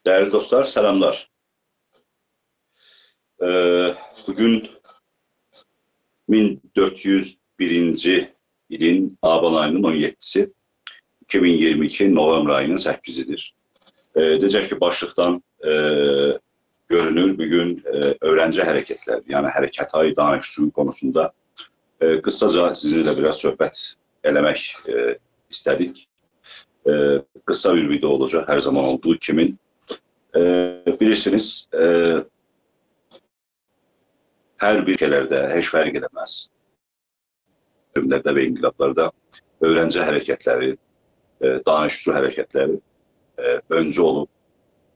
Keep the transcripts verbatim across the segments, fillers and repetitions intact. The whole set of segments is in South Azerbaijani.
ده‌یرلی دوستلار، سلاملار. ائ، بوگون مین دؤرد یوز بیرینجی ایلین آبان آیی‌نین اون یئددیسی، ایکی مین ایگیرمی ایکی نویابر آیی‌نین سککیزی‌دیر. ائ، نئجه کی، باشلیقدان، ائ، گؤرونور، بوگون، ائ، اؤیرنجی حرکتلری، یعنی حرکت‌های دانشجو قونوسوندا، ائ، قیساجا سیزینله بیر آز صحبت ائله‌مک، ائ، ایسته‌دیک. ائ، قیسا بیر ویدئو اولاجاق، هر زامان اولدوغو کیمی. ائ، بیلیرسینیز، ائ، هر بیر اؤلکه‌لرده هئچ فرق ائله‌مز، دؤورلرده و انقلابلاردا اؤیرنجی حرکتلری، ائ، دانشجو حرکتلری، ائ، اؤنجو اولوب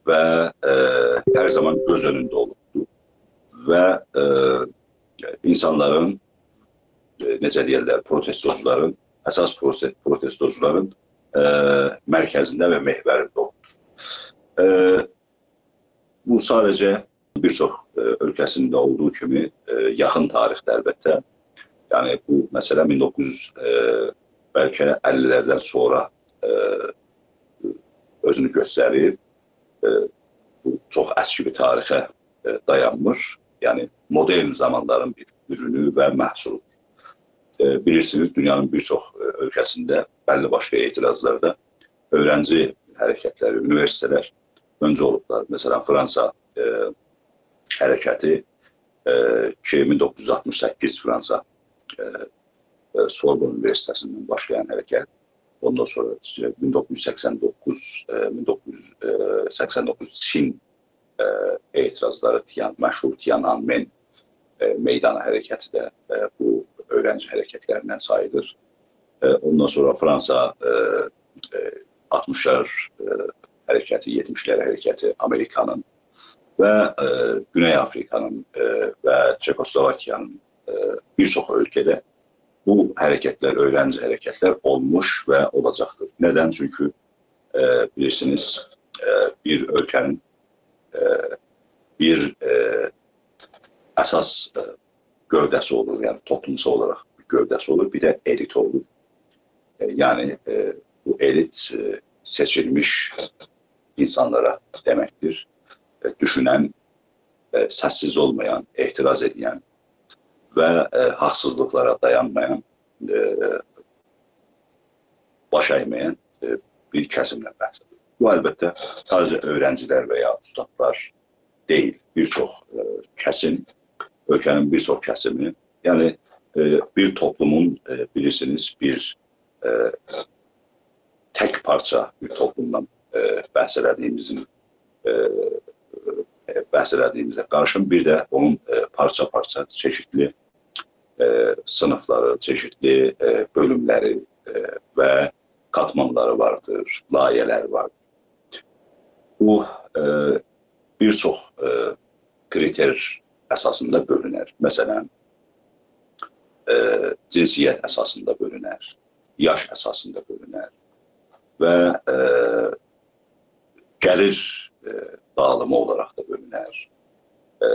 و، ائ، هر زامان گؤز اؤنونده اولوبدور. و، ائ، اینسانلارین، ائ، نئجه دئیرلر، پروتستوجولارین، اساس پروته-، پروتستوجولارین، ائ، مرکزینده و محورینده اولوبدور. ائ، بو ساده‌جه بیر چوخ، ائ، اؤلکه‌سینده اولدوغو کیمی، ائ، یاخین تاریخده البته. یعنی بو مسئله مین دوققوز یوز، ائ، بلکه اللی‌لردن سونرا، ائ، اؤزونو گؤستریر. ائ، بو چوخ اسکی بیر تاریخه، ائ، دایانمیر. یعنی مدرن زامانلارین بیر اورونو و محصولو. ائ، بیلیرسینیز، دونیانین بیر چوخ، ائ، اؤلکه‌سینده بللی باشلی اعتراضلاردا اؤیرنجی حرکتلری، اونیوئرسیتئتلر اؤنجو اولوبلار. مثلا، فرانسا، ائ، حرکتی، ائ، کی، مین دوققوز یوز آلتمیش سککیز فرانسا، ائ، ائ، سوربون اونیوئرسیتئتیندن باشلایان حرکت، اوندان سونرا، ائ، مین دوققوز یوز سکسن دوققوز، ائ، مین دوققوز یوز سکسن دوققوز چین، ائ، اعتراضلاری، تیان-، مشهور تیان‌آنمن، ائ، میدانی حرکتی ده، ائ، بو اؤیرنجی حرکتلریندن ساییلیر. ائ، اوندان سونرا فرانسا، ائ، ائ، آلتمیشلار، ائ، حرکتی، یئتمیشلر حرکتی آمریکانین و، ائ، گونئی آفریقانین، ائ، و چکوسلواکیانین، ائ، بیر چوخ اؤلکه‌ده بو حرکتلر، اؤیرنجی حرکتلر اولموش و اولاجاقدیر. ندن؟ چونکی، ائ، بیلیرسینیز، ائ، بیر اؤلکه‌نین، ائ، بیر، ائ، اساس، ائ، گؤوده‌سی اولور، یعنی توپلومسال اولاراق بیر گؤوده‌سی اولور، بیر ده الیت اولور. ائ، یعنی، ائ، بو الیت، ائ، سئچیلمیش اینسانلارا دئمکدیر. ائ، دوشونن، ائ، سس‌سیز اولمایان، اعتراض ائدن و، ائ، حاقسیزلیقلارا دایانمایان، ائ، باش اَیمه‌ین، ائ، بیر کسیمدن بحث ائدیر. بو، البته، ساده‌جه اؤیرنجیلر و یا اوستادلار دئییل، بیر چوخ، ائ، کسیم، اؤلکه‌نین بیر چوخ کسیمی، یعنی، ائ، بیر توپلومون، ائ، بیلیرسینیز، بیر، ائ، تک پارچا بیر توپلومدان، ائ، بحث ائله‌دیییمیزین، ائ، ائ، بحث ائله‌دیییمیزه قاریشین، بیر ده اونون، ائ، پارچا-پارچا چئشیتلی، ائ، صینیفلاری، چئشیتلی، ائ، بؤلوملری، ائ، و قاتمانلاری واردیر، لایه‌لری واردیر. بو، ائ، بیر چوخ، ائ، کریتر اساسیندا بؤلونر. مثلا، ائ، جنسیت اساسیندا بؤلونر، یاش اساسیندا بؤلونر و، ائ، گلیر، ائ، داغیلیمی اولاراق دا بؤلونر، ائ،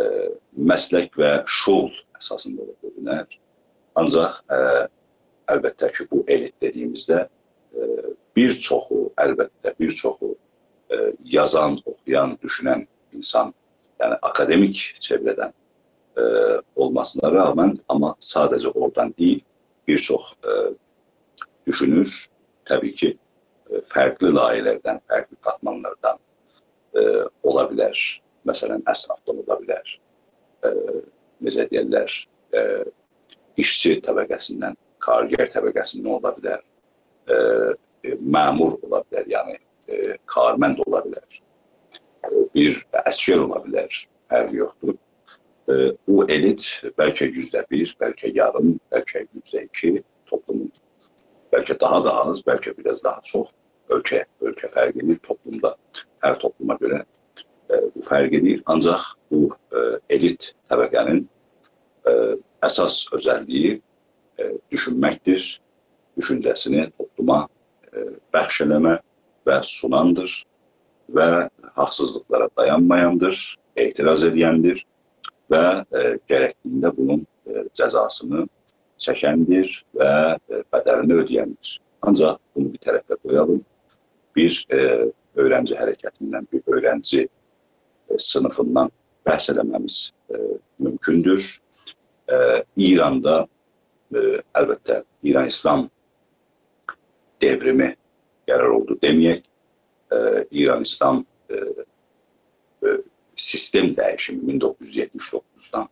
مسلک و شغل اساسیندا دا بؤلونر. آنجاق، ائ، البته کی، بو الیت دئدیییمیزده، ائ، بیر چوخو، البته، بیر چوخو، ائ، یازان، اوخویان، دوشونن اینسان، یعنی آکادمیک چئوره‌دن، ائ، اولماسینا رغمن، آمما ساده‌جه اورادان دئییل، بیر چوخ، ائ، دوشونور. طبیعی کی، ائ، فرقلی لایه‌لردن، فرقلی قاتمانلاردان، ائ، اولا بیلر. مثلا، اسنافدان اولا بیلر. ائ، نئجه دئیرلر، ائ، ایشچی طبقه‌سیندن، کارگر طبقه‌سیندن اولا بیلر. ائ، ائ، مأمور اولا بیلر، یعنی، ائ، کارمند اولا بیلر. ائ، بیر عسگر اولا بیلر، فرقی یوخدور. ائ، بو الیت بلکه یوزده بیر، بلکه یاریم، بلکه یوزده ایکی توپلومون، بلکه داها دا آز، بلکه بیر آز داها چوخ. اؤلکه، اؤلکه فرق ائدیر، توپلومدا، هر توپلوما گؤره، ائ، بو فرق ائدیر. آنجاق بو، ائ، الیت طبقه‌نین، ائ، اساس اؤزللییی، ائ، دوشونمکدیر، دوشونجه‌سینی توپلوما، ائ، بخش ائله‌مه و سوناندیر و حاقسیزلیقلارا دایانمایاندیر، اعتراض ائدیندیر و، ائ، گرکدییینده بونون، ائ، جزاسینی چکندیر و، ائ، بدلینی اؤده‌یندیر. آنجاق بونو بیر طرفده قویالیم. بیر، ائ، اؤیرنجی حرکتیندن، بیر اؤیرنجی، ائ، صینیفیندان بحث ائله‌مه‌میز، ائ، مومکوندور. ائ، ایراندا، ائ، البته، ایران ایسلام دئوریمی قرار اولدو دئمه‌یک. ائ، ایران ایسلام، ائ، ائ، سیستم دییشیمی مین دوققوز یوز یئتمیش دوققوزدان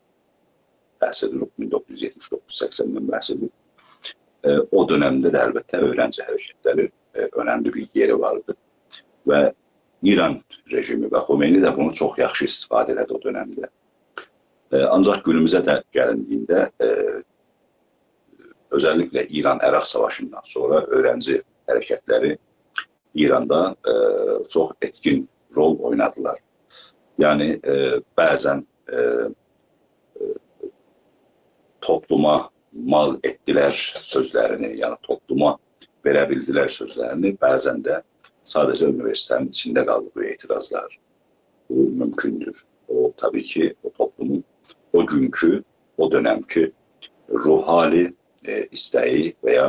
بحث ائدیریک، مین دوققوز یوز یئتمیش دوققوز سکسندن بحث ائدیریک. ائ، او دؤنمده ده البته اؤیرنجی حرکتلری، ائ، اؤنملی بیر یئری واردی. و ایران رژیمی و خمینی ده بونو چوخ یاخشی استفاده ائله‌دی او دؤنمده. ائ، آنجاق گونوموزه ده گلیندیگینده، ائ، اؤزللیکله ایران-عراق ساواشیندان سونرا اؤیرنجی حرکتلری ایراندا، ائ، چوخ ائتکین رول اوینادیلار. یعنی، ائ، بعضا، ائ، ائ، توپلوما مال ائتدیلر سؤزلرینی، یعنی توپلوما وئره بیلدیلر سؤزلرینی، بعضا ده ساده‌جه اونیوئرسیته‌لرین ایچینده قالدی بو اعتراضلار. بو مومکوندور. او، طبیعی کی، او توپلومون او گونکو، او دؤنمکی روح حالی، ائ، ایسته‌یی و یا،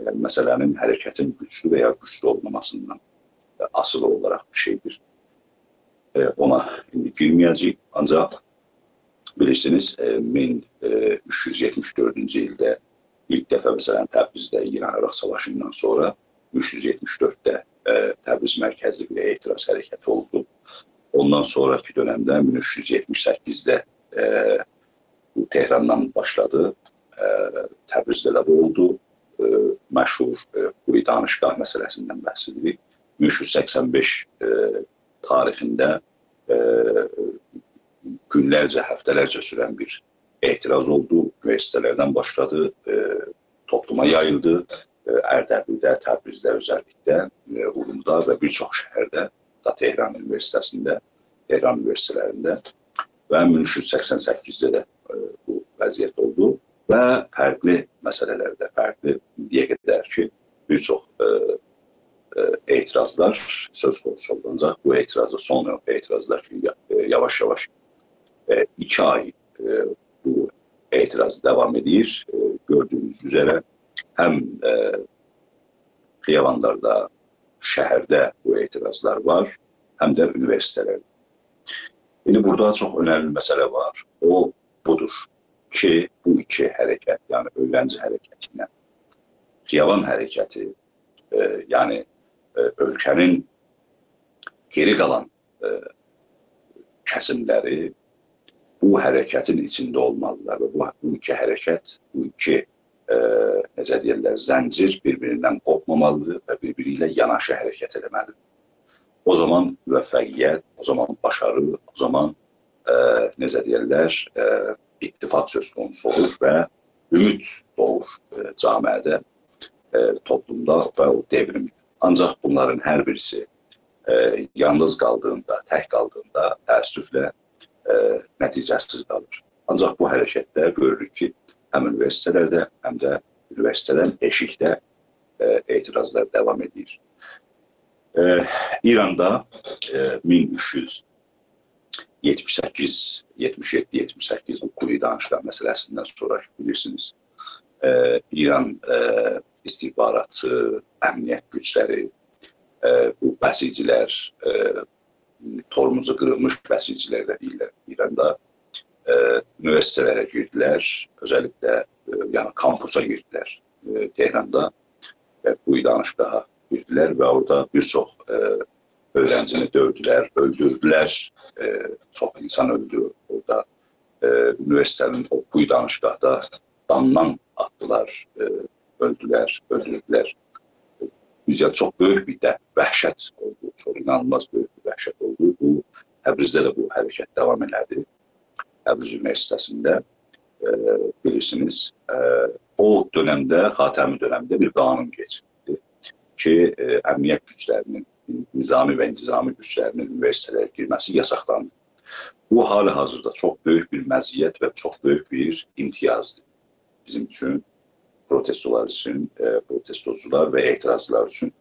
ائ، مسئله‌نین، حرکتین گوجلو و یا گوجلو اولماماسیندان، ائ، آسیلی اولاراق بیر شئیدیر. ائ، اونا ایندی گیرمه‌یه‌جه‌ییک. آنجاق بیلیرسینیز، ائ، مین اوچ یوز یئتمیش دؤردونجو ایلده ایلک دفعه، مثلا، تبریزده ایران-عراق ساواشیندان سونرا اوچ یوز یئتمیش دؤردده، ائ، تبریز مرکزلی بیر اعتراض حرکتی اولدو. اوندان سونراکی دؤنمده مین اوچ یوز یئتمیش سککیزده، ائ، بو تهراندان باشلادی. ائ، تبریزده ده بو اولدو. ائ، مشهور، ائ، قولی دانشگاه مسئله‌سیندن بحث ائدیریک. مین اوچ یوز سکسن بئش، ائ، تاریخینده، ائ، گونلرجه، هفته‌لرجه سورن بیر اعتراض اولدو. اونیوئرسیته‌لردن باشلادی، ائ، توپلوما یاییلدی. ائ، اردبیلده، تبریزده اؤزللیکله، ائ، اورمودا و بیر چوخ شهرده، دا تهران اونیوئرسیته‌سینده، تهران اونیوئرسیته‌لرینده و مین اوچ یوز سکسن سککیزده ده، ائ، بو وضعیت اولدو و فرقلی مسئله‌لرده، فرقلی، ایندییه قدر کی، بیر چوخ، ائ، ائ، اعتراضلار سؤز قونوسو اولدو. آنجاق بو اعتراضی، سون اعتراضلار کی، یا-، ائ، یاواش-یاواش، ائ، ایکی آی، ائ، بو اعتراض داوام ائدیر. ائ، گؤردویونوز اوزره هم، ائ، خیابانلاردا، شهرده بو اعتراضلار وار، هم ده اونیوئرسیته‌لرده. ایندی بورادا چوخ اؤنملی مسئله وار. او بودور کی، بو ایکی حرکت، یعنی اؤیرنجی حرکتی ایله خیابان حرکتی، ائ، یعنی، ائ، اؤلکه‌نین گئری قالان، ائ، کسیملری بو حرکتین ایچینده اولمالیدیرلار و بو، بو ایکی حرکت، بو ایکی، ائ، نئجه دئیرلر، زنجیر بیر-بیریندن قوپمامالیدیر و بیر-بیری ایله یاناشی حرکت ائله‌مه‌لیدیر. او زامان موفقیت، او زامان باشاری، او زامان، ائ، نئجه دئیرلر، ائ، اتفاق سؤز قونوسو اولور و اومید دوغور، ائ، جامعه‌ده، ائ، توپلومدا و او دئوریم. آنجاق بونلارین هر بیریسی، ائ، یالنیز قالدیغیندا، تک قالدیغیندا، تأسفله، ائ، نتیجه‌سیز قالیر. آنجاق بو حرکتده گؤروروک کی، هم اونیوئرسیته‌لرده، هم ده اونیوئرسیته‌دن ائشیکده، ائ، اعتراضلار داوام ائدیر. ائ، ایراندا، ائ، مین اوچ یوز یئتمیش سککیز، یئتمیش یئددی، یئتمیش سککیز، بو قولی دانشگاه مسئله‌سیندن سونرا کی، بیلیرسینیز، ائ، ایران، ائ، استخباراتی، امنیت گوجلری، ائ، بو بسیجی‌لر، ائ، تورموزو قیریلمیش بسیجی‌لر ده دئییرلر ایراندا، ائ، اونیوئرسیته‌لره گیردیلر، اؤزللیکله، ائ، یعنی کامپوسا گیردیلر، ائ، تهراندا، ائ، بو دانشگاها گیردیلر و اورادا بیر چوخ، ائ، اؤیرنجینی دؤیدولر، اؤلدوردولر، ائ، چوخ اینسان اؤلدو اورادا. ائ، اونیوئرسیته‌نین او بو دانشگاهدا دامدان آتدیلار، ائ، اؤلدولر، اؤلدوردولر. بیزه چوخ بؤیوک بیر ده وحشت اولدو، چوخ اینانیلماز بؤیوک بیر وحشت اولدو. بو، تبریزده ده بو حرکت داوام ائله‌دی. تبریز اونیوئرسیته‌سینده، ائ، بیلیرسینیز، ائ، او دؤنمده، خاتمی دؤنمده بیر قانون کئچیریلدی کی، ائ، امنیت گوجلرینین، نظامی و انتظامی گوجلرینین اونیوئرسیته‌لره گیرمه‌سی یاساقلاندی. بو، حال حاضردا چوخ بؤیوک بیر مزیت و چوخ بؤیوک بیر امتیازدیر بیزیم اوچون، پروتستولار اوچون، ائ، پروتستوجولار و اعتراضچیلار اوچون.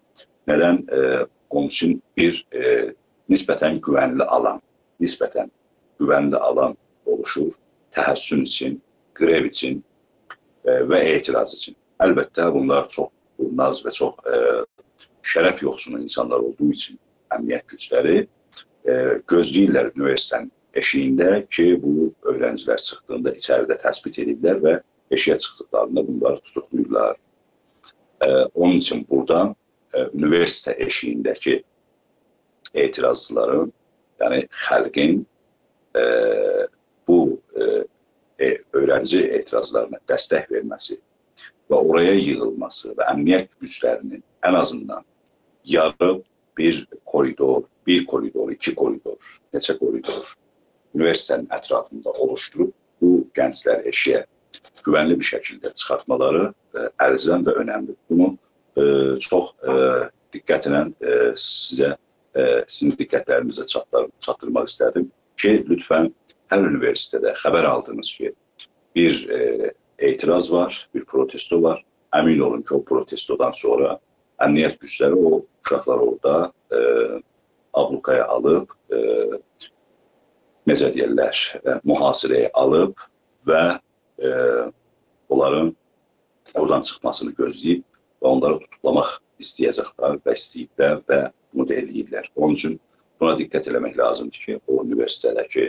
ندن؟ ائ، اونون اوچون بیر، ائ، نسبتاً گوونلی آلان، نسبتاً گوونلی آلان اولوشور تحصن اوچون، گرئو اوچون، ائ، و اعتراض اوچون. البته، بونلار چوخ قورناز و چوخ، ائ، شرف یوخسونو اینسانلار اولدوغو اوچون، امنیت گوجلری، ائ، گؤزله‌ییرلر اونیوئرسیتئتین ائشیگینده کی، بو اؤیرنجی‌لر چیخدیغیندا ایچریده تثبیت ائدیرلر و ائشیگه چیخدیقلاریندا بونلاری توتوقلاییرلار. ائ، اونون اوچون بورادا، ائ، اونیوئرسیتئت ائشیگینده‌کی اعتراضچیلارین، یعنی خالقین، ائ، بو، ائ، ائ، اؤیرنجی اعتراضلارینا دستک وئرمه‌سی و اورایا ییغیلماسی و امنیت گوجلری‌نین ان آزیندان یاریب بیر کوریدور، بیر کوریدور، ایکی کوریدور، نئچه کوریدور اونیوئرسیتئتین اطرافیندا اولوشدوروب بو گنجلری ائشیگه گوونلی بیر شکیلده چیخارتمالاری، ائ، الزام و اؤنملی. بونو، ائ، چوخ، ائ، دقتله، ائ، سیزه، ائ، سیزین دقتلرینیزه چاتدار-، چاتدیرماق ایسته‌دیم کی، لطفاً هر اونیوئرسیتئتده خبر آلدینیز کی، بیر، ائ، اعتراض وار، بیر پروتستو وار. امین اولون کی، او پروتستودان سونرا امنیت گوجلری او اوشاقلاری اورادا، ائ، آبلوقایا آلیب، ائ، نئجه دئیرلر، ائ، محاصره‌یه آلیب و، ائ، اونلارین اورادان چیخماسینی گؤزله‌ییب و اونلاری توتوقلاماق ایسته‌یه‌جکلر و ایسته‌ییبلر و بونو دا ائله‌ییرلر. اونون اوچون بونا دقت ائله‌مک لازیمدیر کی، او اونیوئرسیتئتده‌کی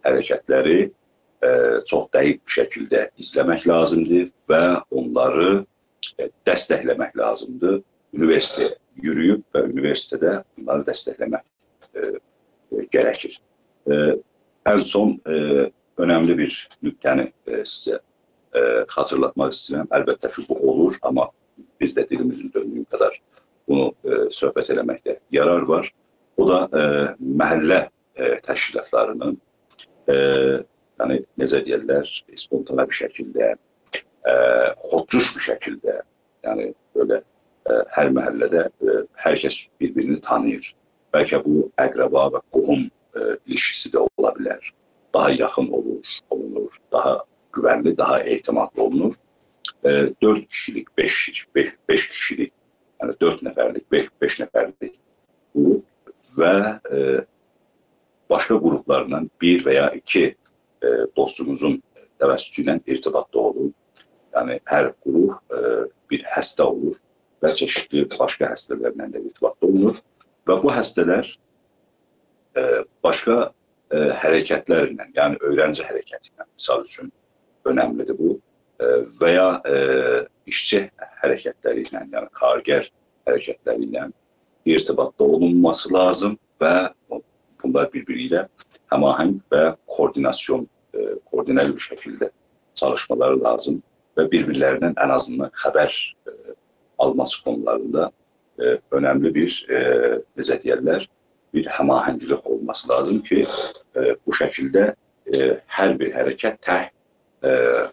حرکتلری، ائ، چوخ دقیق بیر شکیلده ایزله‌مک لازیمدیر و اونلاری، ائ، دستکله‌مک لازیمدیر. اونیوئرسیتئت یورویوب و اونیوئرسیتئت ده بونلاری دستکله‌مک، ائ، ائ، گرکیر. ائ، ان سون، ائ، اؤنملی بیر نکته‌نی، ائ، سیزه، ائ، خاطیرلاتماق ایسته‌ییرم. البته کی، بو اولور، آمما بیز ده دیلیمیزین دؤندویو قدر بونو، ائ، صحبت ائله‌مکده یارار وار. او دا، ائ، محله، ائ، تشکیلاتلاری‌نین، ائ، یعنی، نئجه دئیرلر، اسپونتانه بیر شکیلده، ائ، خودجوش بیر شکیلده، یعنی، بئله، ائ، هر محله‌ده، ائ، هر کس بیر-بیرینی تانیییر. بلکه بو اقربا و قوهوم، ائ، ایلیشکیسی ده اولا بیلر. داها یاخین اولور، اولونور، داها گوونلی، داها اعتمادلی اولونور. ائ، دؤرد کیشیلیک، بئش، بئش، بئش کیشیلیک، یعنی دؤرد نفرلیک، بئش، بئش نفرلیک قروپ و، ائ، باشقا قروپلارلا بیر و یا ایکی، ائ، دوستونوزون توسطو ایله ارتباطدا اولون. یعنی، هر قروپ، ائ، بیر هسته اولور و چئشیتلی باشقا هسته‌لرله ده ارتباطدا اولونور. و بو هسته‌لر، ائ، باشقا، ائ، حرکتلرله، یعنی اؤیرنجی حرکتی ایله، مثال اوچون، اؤنملیدیر بو، ائ، و یا، ائ، ایشچی حرکتلری ایله، یعنی کارگر حرکتلری ایله ارتباطدا اولونماسی لازیم و بونلار بیر-بیری ایله هماهنگ و کوردیناسیون، ائ، کوردینه‌لی بیر شکیلده چالیشمالاری لازیم و بیر-بیرلریندن ان آزیندان خبر، ائ، آلماسی کونولاریندا، ائ، اؤنملی بیر، ائ، نئجه دئیرلر، بیر هماهنگلیک اولماسی لازیم کی، ائ، بو شکیلده، ائ، هر بیر حرکت تک، ائ،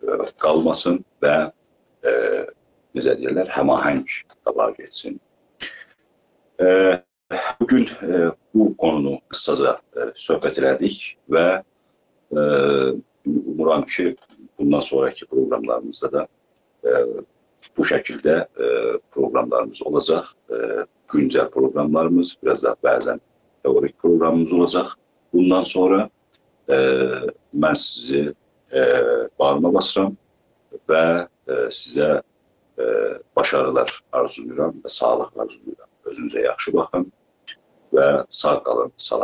ائ، قالماسین و، ائ، نئجه دئیرلر، هماهنگ قاباغا گئتسین. ائ، بوگون، ائ، بو قونونو قیساجا، ائ، صحبت ائله‌دیک و، ائ، اومورام کی، بوندان سونراکی پروقراملاریمیزدا دا، ائ، بو شکیلده، ائ، پروقراملاریمیز اولاجاق. ائ، گونجل پروقراملاریمیز، بیر آز دا بعضاً تئوریک پروقرامیمیز اولاجاق. بوندان سونرا، ائ، من سیزی، ائ، باغریما باسیرام و، ائ، سیزه، ائ، باشاریلار آرزولاییرام و ساغلیق آرزولاییرام. اؤزونوزه یاخشی باخین و ساغ قالین، سلام.